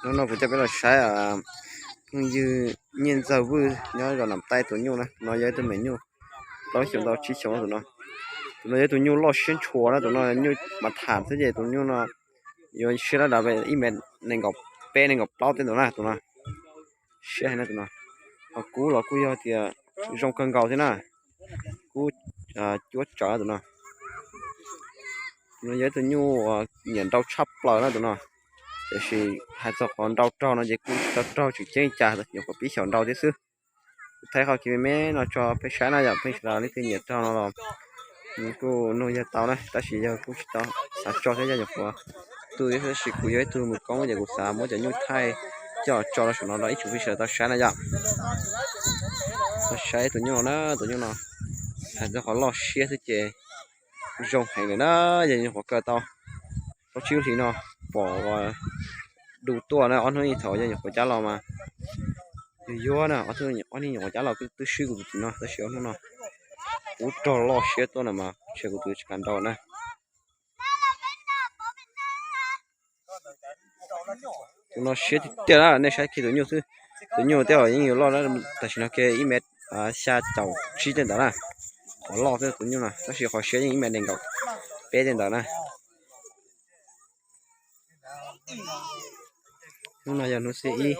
Hnub no kuv coj peb los saib phooj ywg Nyiaj Ntxawg Vwj nyob zos Nam Taib tus nyuj na. Tus no yog ib tug me nyuj plaub xyoos tau tsib xyoos tus no. Tus no yog ib tug nyuj loj siab ntshua na, tus no nyuj mas tham xwb ces tus nyuj no yuav siab lab dav ib mev nees nkaum peb nees nkaum plaub tej ntawd na tus no. Siab heev na tus no. Ho kub los kuj yog tias zoo kawg nkaus thiab na. Kub cuab tsawv tus no. Tus no yog ib tug nyuj nyiam nrau tshaj plaws na tus no. Tiam sis hais txog qhov nrau raug no ces kuj tsis tau raug tseem ceeb li cas, nyuam qhuav pib xyaum nrau thiab xwb. Kuv thaij qhov kev me me no tso peb saib na yom, pheej sawv daws leej twg nyiam raug no los nws kuj nug yawg tau na, tab sis yawg kuj tsis tau xav tso thiab, yog nyuam qhuav tu thiab, tab sis kuv yog ib tug mus koob ces kuv xav muab cov nyuj thaij coj tso rau saum no rau ib tsoom phooj ywg sawv daws tau saib na yom. Tau saib tus nyuj no na, tus nyuj no hais txog qhov loj siab xwb ces zoo heev lawm na. Yog nyuam qhuav kaw tau plaub tsib lub hlis no pom du tuaj na, ob hnub ib thaum yog nyuam qhuav cab los mas yuag yuag na, ob hnub ob hnub nyuam qhuav cab los twb swb kuv tus no, tab sis ob hnub no kuv raug loj siab tuaj na mas ntshe kuv tus tsis kam nrau na. Tus no siab tiag tiag na, nej saib kiag tus nyuj xwb. Tus nyuj tej zaum yeej yuav loj na, tam sim no kiag ib mev xya caum tsib tej ntawd na. Qhov loj xwb tus nyuj no, tab sis qhov siab yeej ib mev nees nkaum peb tej ntawd na. Hnub no yog hnub xiab ib,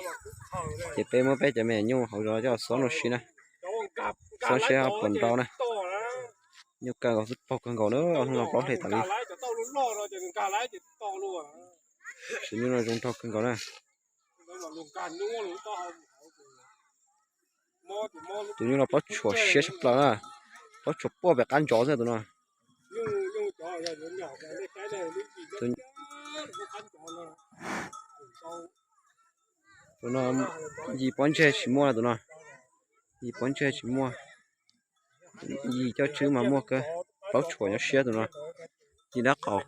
ces peb muab peb cov me nyuj hauv zos coj xob noj sib na, xob seb puas nrau na. Nyuj kawg nkaus xwb, paug kawg nkaus na, hnub no plaub hle tas li. Tus nyuj no zoo nraug kawg nkaus na. Tus nyuj no plaub tshuam siab tshaj plaws na, plaub tshuam puag pem qab ntsov xwb tus no. Tus no yim pob ntseg tsis muaj tus no, yim pob ntseg tsis muaj, yim coj tswb mas muaj kawg, plaub tshuam nyob siab tus no. Yim nab qaum,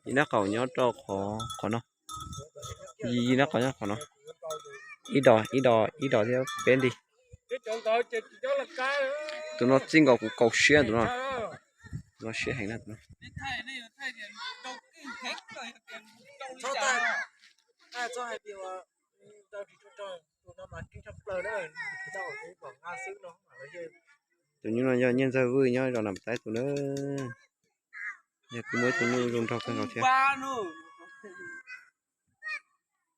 yim nab qaum nyob rau qhov no, yim yim nab qaum nyob qhov no, ib dos ib dos ib dos thiab peb nti. Tus no txij nkaus kuv kaus siab tus no, no siab heev na tus no. Tus nyuj no yog Nyiaj Ntxawg Vwj nyob zos Nam Taib tus na. Yog kuv muaj ib tug nyuj zoo nraug kawg nkaus thiab.